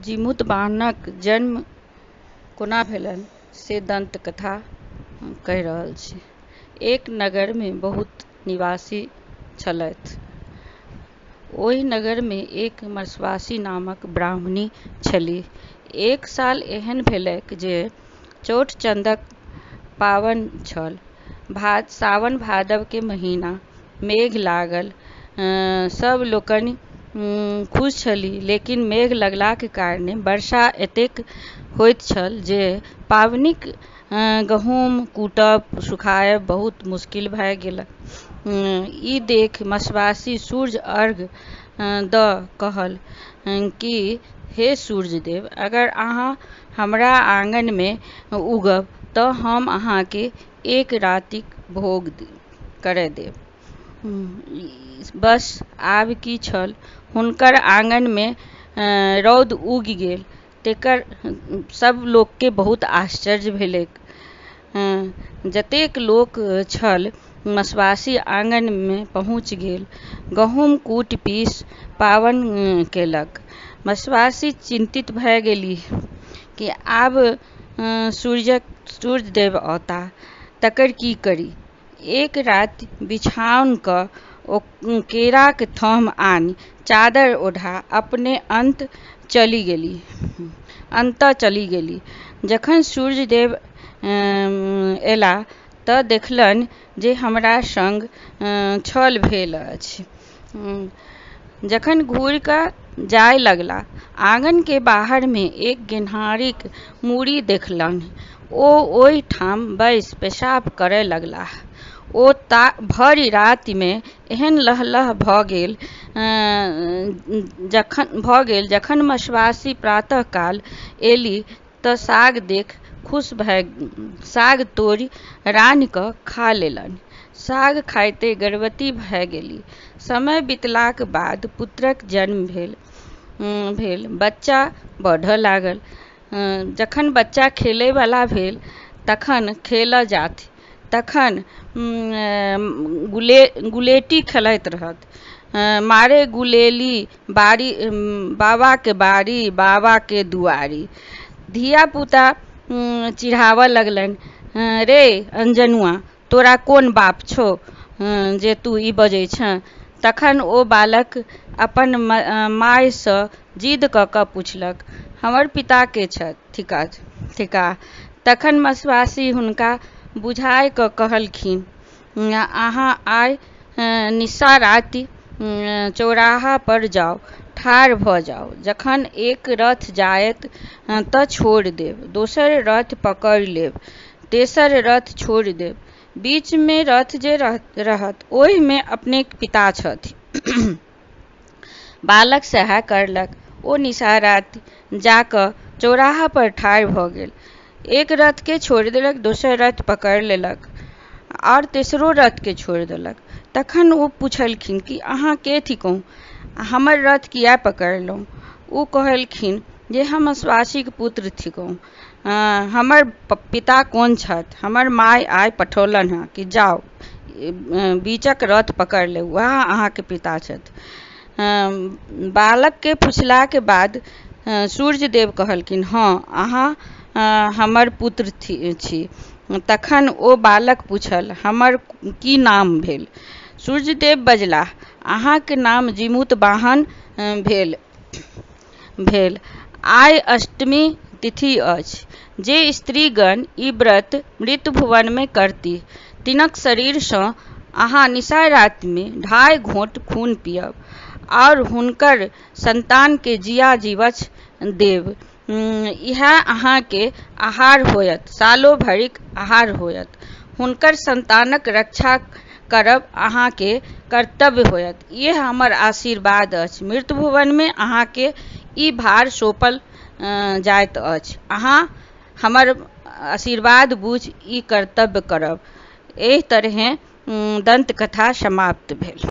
जीमूतवाहनक जन्म कोना भेलनि से दन्तकथा कहि रहल छी। एक नगरमे बहुत निवासी छलथि। ओहि नगरमे एक मसवासी नामक ब्राह्मणी छलीह। एक साल एहन भेलैक जे चौठचंद्रक पाबनि छल। सावन भादवके महीना, मेघ लागल। सभ लोकनि खुश छलीह, लेकिन मेघ लगलाके कारणे वर्षा एतेक होइत छल जे पाबनिक गहूँम कूटब सुखायब बहुत मुश्किल भए गेल। ई देखि मसवासी सूर्य अर्घ दऽ कहल कि हे सूर्यदेव, अगर अहाँ हमरा आँगनमे उगब तऽ हम अहाँके एक रातिक भोग करय देब। बस, आब की छल, हुनकर आँगनमे रौद उगि गेल। तकर सभ लोकके बहुत आश्चर्य भेलैक। जतेक लोक छल, मसवासी आँगनमे पहुँच गेल। गहूँम कूटि पीसि पाबनि कयलक। मसवासी चिन्तित भए गेलीह कि आब सूर्यक सूर्यदेव औताह, तकर की करी? एक राति बिछाओन कऽ ओ केराक थम्ह आनि चादर ओढ़ा अपने चलि गेलीह अन्तः चलि गेलीह। जखन सूर्यदेव अयलाह तऽ देखलनि जे हमरा सङ्ग छल भेल अछि। जखन घुरि कऽ जाय लगलाह, आँगनके बाहरमे एक गेनहारीक मूड़ी देखलनि। ओ ओहि ठाम बैसि पेशाब करय लगलाह। ओ भरि रातिमे एहन लहलह भऽ गेल जखन मसवासी प्रातःकाल अयलीह तऽ साग देखि खुश भए साग तोड़ि रान्हि कऽ खा लेलनि। साग खाइते गर्भवती भए गेलीह। समय बितलाक बाद पुत्रक जन्म भेल। बच्चा बढ़य लागल। जखन बच्चा खेलयवला भेल तखन खेलय जाथि, तखन गुलेटी खेलाइत रहथि। मारे गुलेली बारी बाबाके बारी बाबाके दुआरी। धियापुता चिढ़ाबय लगलनि, रे अनजनुआ, तोरा कोन बाप छौ जे तू ई बजैत छेँ? तखन ओ बालक अपन मायसँ जिद्द कऽ कऽ पुछलक, हमर पिता के थिकाह? तखन मसवासी हुनका बुझाय कऽ कहलखिन, अहाँ आइ निशा राति चौराहा पर जाउ, ठाढ़ भऽ जाउ। जखन एक रथ जायत तऽ छोड़ि देब, दोसर रथ पकड़ि लेब, तेसर रथ छोड़ि देब। बीचमे रथ जे रहत ओहिमे अपनेक पिता छथि। बालक सएह करलक। ओ निशा राति जा कऽ चौराहा पर ठाढ़ भऽ गेल। एक रथकेँ छोड़ि देलक, दोसर रथ पकड़ि लेलक आओर तेसरो रथकेँ छोड़ि देलक। तखन ओ पुछलखिन कि अहाँ के थिकहुँ? हमर रथ किएक पकड़लहुँ? ओ कहलखिन जे हम मसवासीक पुत्र थिकहुँ। हमर पिता कोन छथि? हमर माय आइ पठौलनि हेँ कि जाउ, बीचक रथ पकड़ि लेब, उएह अहाँके पिता छथि। बालकके पुछलाके बाद सूर्यदेव कहलखिन, हँ, अहाँ हमर पुत्र छी। तखन ओ बालक पूछल, हमर की नाम भेल? सूर्यदेव बजलाह, अहाँक नाम जीमूतवाहन भेल। आइ अष्टमी तिथि अछि। जे स्त्रीगण ई व्रत मृत्युभुवनमे करतीह, तिनक शरीरसँ अहाँ निशा रातिमे ढाइ घोंट खून पीयब आओर हुनकर संतानकेँ जिया जीबछ देब। इएह अहाँके आहार होयत, सालो भरिक आहार होयत। हुनकर संतानक रक्षा करब अहाँके कर्तव्य होयत। इएह हमर आशीर्वाद अछि। मृत्युभुवनमे अहाँके ई भार सौंपल जाइत अछि। अहाँ हमर आशीर्वाद बुझि ई कर्तव्य करब। एहि तरहेँ दन्तकथा समाप्त भेल।